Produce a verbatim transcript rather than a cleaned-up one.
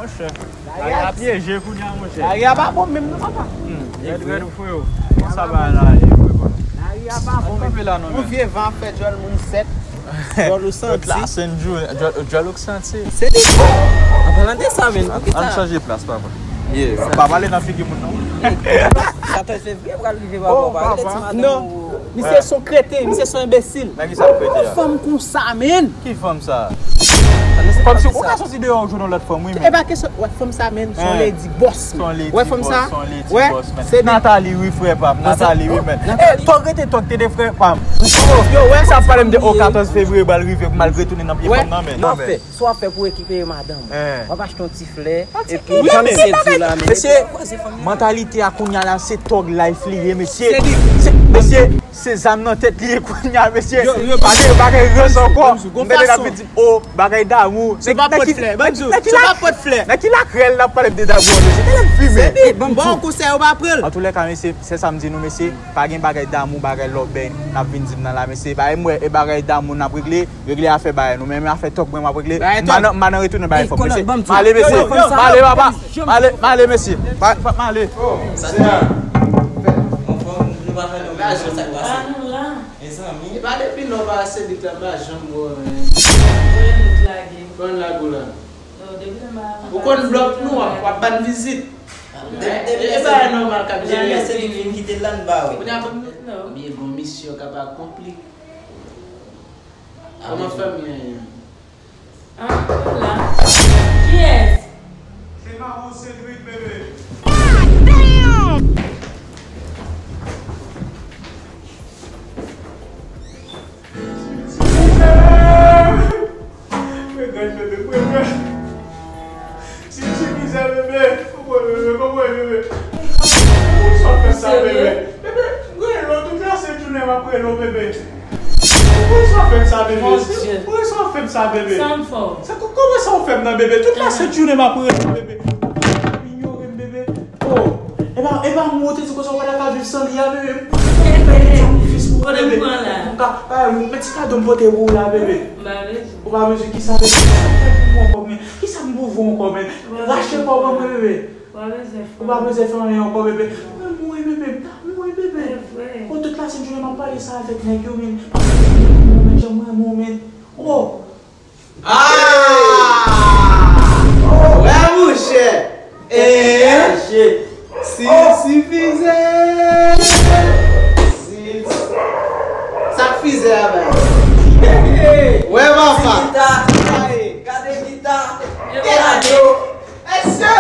Monchè, lari a pyeje kounye a, monchè. Lari a pa bon menm non, papa. Hmm, rèd, rèd, freo. Kòman sa va la, e, frè pa? Lari a pa bon menm. Kanpe la non, men. Yon vye van ap fè djòl moun sèt. Djòl ou santi. Djòl ou santi. Se li. An palan de sa, men. An chanje plas, papa. Yeah, pa pale nan figi moun non. Katòz fevriye pral rive, papa. Pa rele ti madanm ou. Non. Misye se yon kreten, misye se yon enbesil. Nan ki sa l kreten a? Fanm konsa, men. Ki fanm sa? Kòmsi ou ka soti deyò ou jwenn yon lòt fanm, wi, men. E pa kesyon, wè fanm sa, men, se yon lady boss, men. Wè fanm sa? Wè, se li. Nathalie, wi, frè pa m, Nathalie, wi, men. E, tòg rete tòg, tande, frè pa m. Yo, wè sa, ap pale m de o katòz fevriye pral rive, pou m al retounen nan pye fanm nan, men. Non, men. Sa w ap fè pou rekipere madanm ou? W ap achte yon ti flè, epi jan misye di w la, men. Mesye, mantalite a kounye a la, se thug life li ye, mesye. Se, mesye, se zam nan tèt li ye kounye a, mesye. Pa gen, pa gen rans ankò. M tande l ap vin di m, o, bagay damou. Se pa pòt flè, ban di w, se pa pòt flè. Nan ki lakrèl n ap pale de damou an, mesye? Tande l ap fimen. Bon, konsèy ou pa pran l. Antoulèka, mesye, se sa m di nou, mesye. Pa gen bagay damou, bagay lòbèy n ap vin di m nan la, mesye. Pa m wè, e bagay damou n ap regle. Regle afè bagay nou, men, men afè tòg mwen m ap regle. M pa nan, m pa nan retounen bagay fanm, mesye. M ale, mesye. M ale, papa. M ale, m ale, mesye. M ale. Sa di, anfòm, nou pa tande yon mesye sa k pase. Mezanmi. E pa depi lè w pa sedi la, m pa janm wè w, men. Pran lage w la. Ou konn blòk nou, w ap, w ap ban vizit. E bagay nòmal k ap jere. Lè se li vin kite l la, n pa wè. Kounye a, byen, bon, misyon k ap akonpli. Kòman fanmi an ye? Ah, la. Kiyès? Se Maman Cedric, bebe. Regrèt, bebe, regrèt. Ti, ti mizè, bebe. Kòman, bebe, kòman, bebe? Poukisa w fè sa, bebe? Bebe, m rele w tout la sent jounen, m ap rele w, bebe. Poukisa w fè m sa, bebe? Poukisa w fè m sa, bebe? Sa m fè w? Sa, kò-, kòman sa w fè m nan, bebe? Tout la sent jounen, m ap rele w, bebe. Ou inyore m, bebe. Oh, e pa, e pa mwen ou te di konsa w pa ta ka viv san li a, bebe. M fè yon sakrifis pou ou, bebe. Pou m ka, pa, men ti kado m pote pou ou la, bebe. Ou pa bezwen ki sa, bebe. Kisa m pou fè pou ou ankò, men? Kisa m pou fè ankò, men? Rache kò w ban mwen, bebe. Ou pa bezwen fè anyen ankò, bebe. Mwen mouri, bebe. M ta mouri, bebe. Oh, tout la sent jounen m ap pale sa avèk nèg yo, men. Mwen janm renmen w, men. Oh. Ah! Wè, monchè. Eh, si, si fizè. Si, sa k fizè a bay. Wè, papa. Ti gita. Gade gita. E gade. Èske